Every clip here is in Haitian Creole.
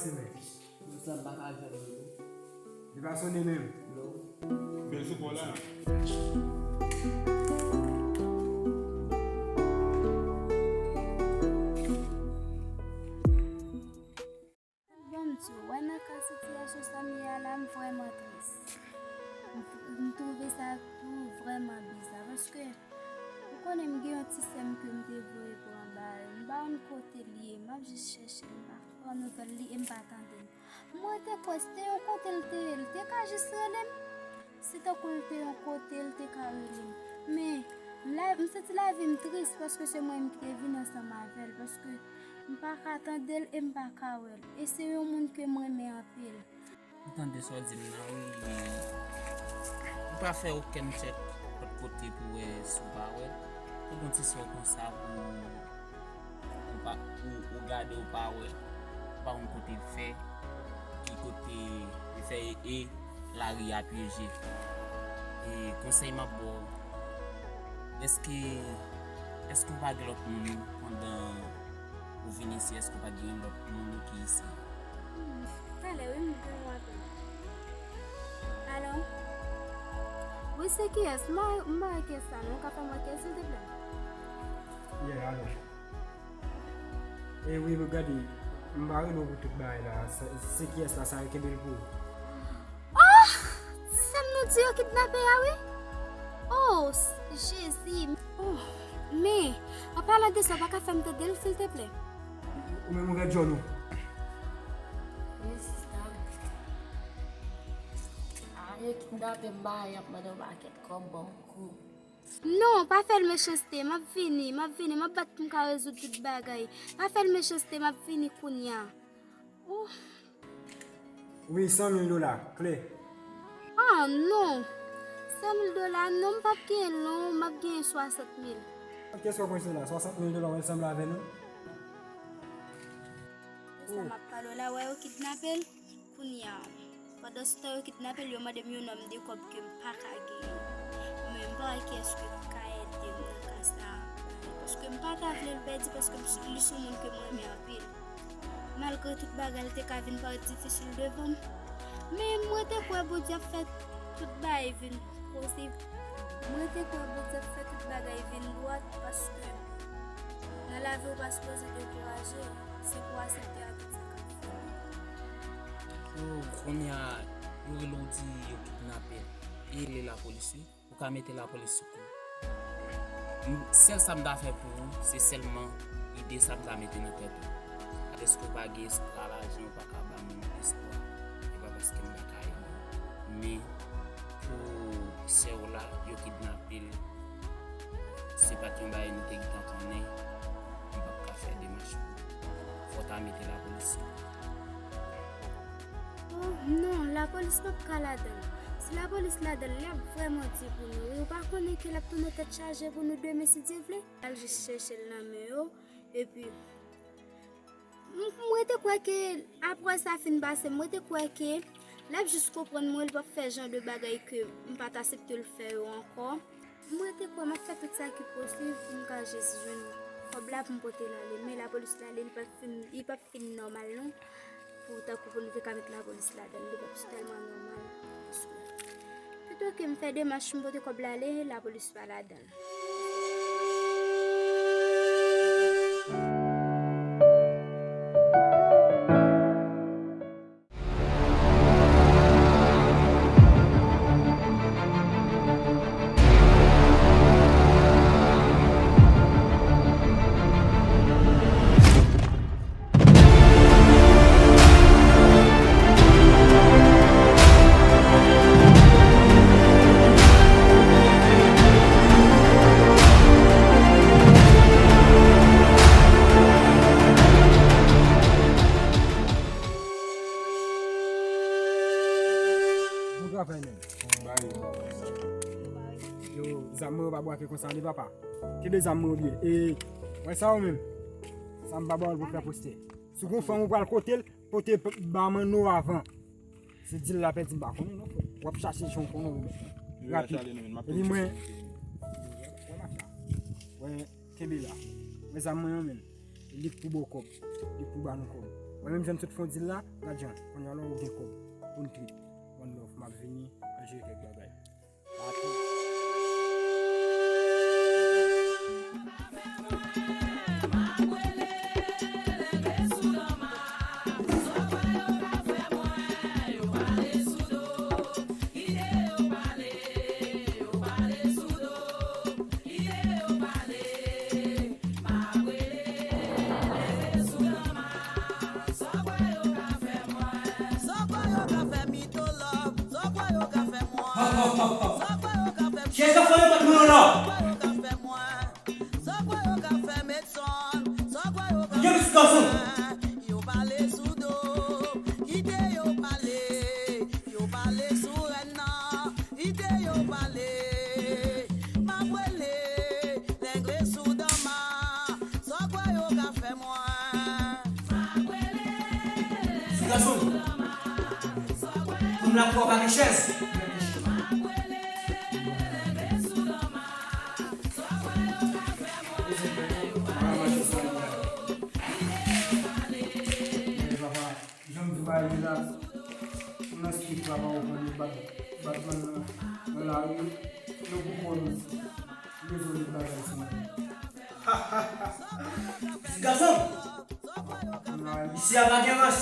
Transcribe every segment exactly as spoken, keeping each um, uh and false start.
Sa m pa ka jwenn li. Li pa sonnen menm. Non. Bèl sou pò la. Ban m di w, wè nan ka sitiyasyon sa m ye a la, m vrèman tris. M, m twouve sa tou vrèman biza, paske ou konnen m gen yon ti sè m ke m te voye pran ba yo. M pa konn kote l ye, m ap jis chèche l, m pa pran nouvèl li e m pa tande l. Mwen te kwè se te yon kote l te ye, l te ka jis rele m. Se tankou l te yon kote, l te ka rele m. Men, m la, m santi lavi m tris paske se mwen menm ki te vin ansanm avè l, paske m pa ka tande l e m pa ka wè l. E se yon moun ke m renmen anpil. M tande sa w di m nan, wi, men ou pa fè okenn tchèk lòt kote pou wè si w pa wè l. Ou gon ti sè w konsa pou ou pa, ou, ou gade, ou pa wè, ou pa konn kote l fè, ki kote l fè e, e lari a pyeje. E konsèy m ap ba w, èske, èske w pa gen lòt moun pandan ou vin isi, èske w pa gen lòt moun ki isi? Talè, wi, m gen yon apèl. Alo? Wi, se kiyès? M pa, m pa wè kiyès sa, non. Ou ka fè m wè kiyès, silteplè? Yeah, alo. E wi, gade, m pa rele w pou tout bagay la. Se, se kiyès la, sa yo kenbe l pou ou. Oh! Ti sè m nou di yo kidnape a, wi? Oh, s-, Jezi. Oh, men, an palan de sa, w pa ka fè m tande l, silteplè? Ou menm ouvè djòl ou. Wi, sista. A, yo kidnape m, ba, y ap mande yon pakèt kòb, ban m kou. Non, pa fè l mechanste, m ap vini, m ap vini, m ap bat pou m ka rezoud tout bagay. Pa fè l mechanste, m ap vini kounye a. Oh. Wi, san mil dola, kle. Ah, non. San mil dola, non, m p ap genyen l, non, m ap genyen swasant mil. Kiyès w ap konn sou la? Swasant mil dola, w wè l sanble avè nou? Sa m ap pale w la, wè yo kidnape l. Kounye a, pandansetan yo kidnape l, yo mande m yon nòm de kòb ke m pa ka genyen. Men m pa wè kiyès ke ka ede m nan ka sa a. Paske m pa ta vle l pèdi, paske m, li se yon moun ke m renmen anpil. Malgre tout bagay, li te ka vin parèt difisil devan m. Men mwen te kwè Bondye ap fè tout bagay vin posib. Mwen te kwè Bondye ap fè tout bagay vin dwat, paske nan lavi ou pa sipoze dekouraje. Se pou w aksepte a tout sa k ap fè. Yo, kounye a, yo rele w di yo kidnape l. E rele lapolis, wi. Ou ka mete lapolis sou kou. M, sèl sa m ta fè pou ou, se sèlman ide sa m ta mete nan tèt ou. Dèske ou pa gen espwa lajan, ou pa ka ba moun espwa. E pa paske m pa ka ede w. Men, pou sè w la, yo kidnape l. Se pa t yon bagay nou te gentan konnen. M p ap ka fè demach pou ou. Fò w ta mete lapolis sou kou. Oh, non, lapolis p ap ka ladan l. Si lapolis ladan l, li ap vrèman di pou nou. E ou pa konnen ke l ap tounen tèt chaje pou nou demen, si Dye vle? Al jis chèche l nan men yo. Epi, m, mwen te kwè ke, apre sa fin pase, mwen te kwè ke l ap jis konprann mwen, li p ap fè jan de bagay ke m pa t aksepte l fè yo ankò. Mwen te kwè m ap fè tout sa ki posib pou m ka jis jwenn kòb la pou m pote l ale. Men lapolis la, li, li p ap fin, li p ap fin nòmal, non. Pou tankou pou nou te ka met lapolis ladan l, li p ap tèlman nòmal. Paske, pito ke m fè demach, m pote kòb la ale, lapolis pa ladan l. Bon travay, menn. Yo, zam mwen yo pa bwake konsa, li papa. Kenbe zam mwen yo byen. E, wè sa ou menm. Sa m pa ba w l pou fè postè. Si w gon fanm ou pral kote l, pote p-, ba manno avan. Se di l la pèdi m pa konnen non, frè. W ap chache jan w konnen ou menm. Rapid. Epi mwen, wè machin. Wè, kenbe la. Wè zam mwen yo menm. Li k pou ba w kòb. Li k pou ba nou kòb. Mwen menm jan m sot fè yon dil la, gad jan, kounye a la ou gen kòb pou n trip. One love, m ap vini, an jere kèk bagay. Kiyès k ap fè yon kòt mwen an la? Yo, pitit gason. Ti gason, pou m la pou w pa gen chèz. Jan m di w bagay la, m nan street la, pa konprann, yo bat, bat nan, nan lari, nou pou kò nou. M bezwen met bagay sou mwen. Ti gason, isi a pa gen rans.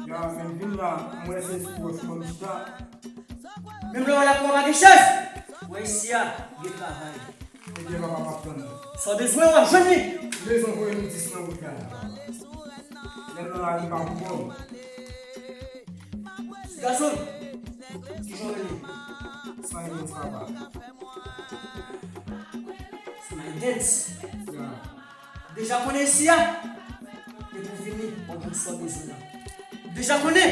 Ya, men vin la, m wè se sou wòch mwen m chita. Menm lè w la pou w pa gen chèz. Wè isi a, gen travay. Ebyen, papa, m ap tann ou. Sa w bezwen, w ap jwenn li. M bezwen voye m dis nan wout la. Lè m nan lari, m pa pou kò m. Ti gason, kijan w rele? Smile Dance, papa. Smile Dance. Ya. Deja konnen isi a. Depi w vini, w ap jwenn sa w bezwen an. Deja konnen.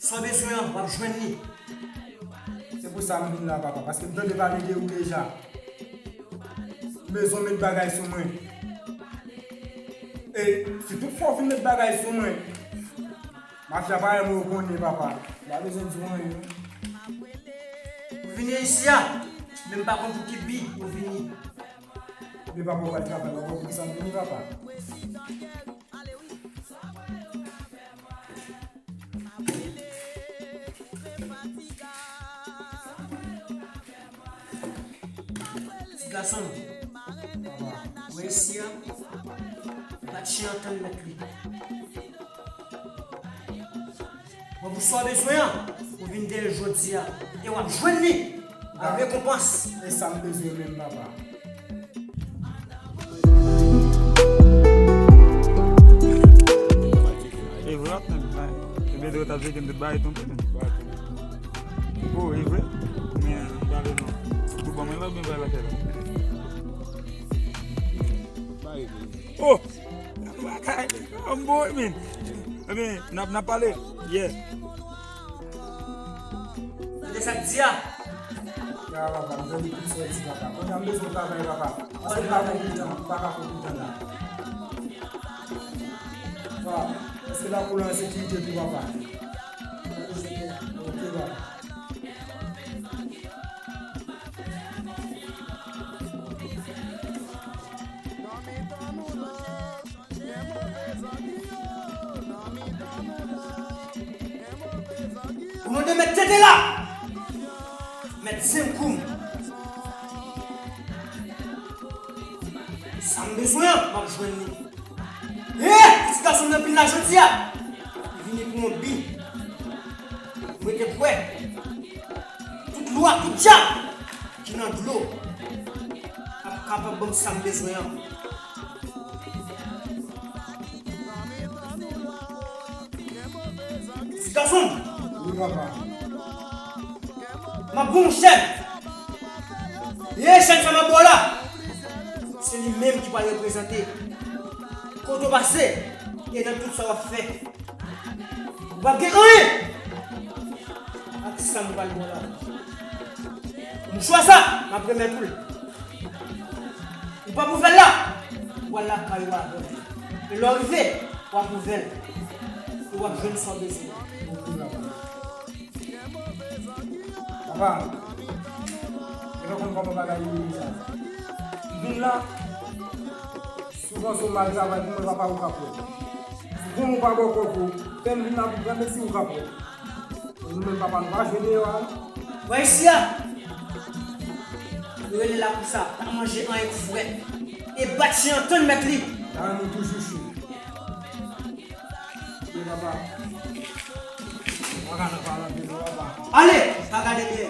Sa w bezwen an, w ap jwenn li. Se pou sa m vin la, papa, paske m tande pale de ou deja. M bezwen met bagay sou mwen. E si tout fwa w fin met bagay sou mwen, mafya parèy mwen ou konnen, papa. M pa bezwen di w anyen, non. Ou vini isi a, men m pa konn pou ki bi ou vini. Men papa, ou pral travay, ou pa konn pou ki sa m vini, papa. Ti gason, wè isi a, bat chen antann mèt li. Mwen pou sa w bezwen an, ou vin dèyè l jodi a, e w ap jwenn li. Ak rekonpans. E sa m bezwen menm, papa. E vre, w ap tann, men. Ebyen, dwe t ap vide m tout bagay tonbe, men. O, e vre? Men, m pa vle non. Ou ban mwen la oubyen bay lakay la? O! Lakay, m bon, men. Ebyen, n ap, n ap pale. Yeah. Tande sa k di a. Ya, papa, m tande tout sa w di, papa. Kounye a m bezwen travay, papa. Paske m pa konn pran tan, m pa ka pran tan la. Papa, èske lakou la an sekirite tou, papa? Ok, papa. O non de mèt tete la, mèt zen kou m. Sa m bezwen an, m ap jwenn li. E, ti gason m nan vin la jodi a. Li vini pou yon bi. Mwen te kwè. Tout lwa, tout dyab ki nan dlo ap kapab ban m sa m bezwen an. Ti gason m. Wi, papa. M ap ba w yon chèn. E chèn sa m ap ba w la, se li menm ki pral reprezante kote w pase e nan tout sa w ap fè. Ou p ap gen anyen ak sa m pral ba w la. Mouchwa sa, m ap remèt ou l. Ou p ap ouvè l la, ou al lakay ou avè l. E lè w rive, w ap ouvè l. E w ap jwenn sa w bezwen. Papa, e pa konn kòman bagay yo ye deja. M vin la, si w panse w mal travay pou mwen, papa, ou ka pran. Si w Bon, ou pa bò kò pou ou. Fè m vin la pou pran, men si ou ka pran. Nou menm papa nou pa jwe deyò a. Wè isi a! Yo rele la pou sa, pa manje anyen k frèt. E bat chen an tann mèt li. Dayè nou toujou cho. Ye papa. Ou pa ka nan palan de nou papa. Ale! Pa gade dèyè.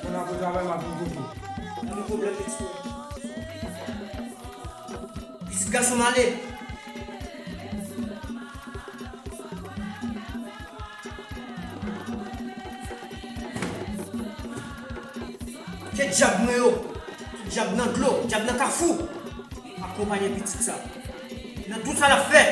Moun ap travay m ap vin kote. Pa gen pwoblèm, pitit. Pitit gason m ale. Ke dyab mwen yo, dyab nan dlo, dyab nan kafou, akonpanye pitit sa. Nan tout sa l ap fè,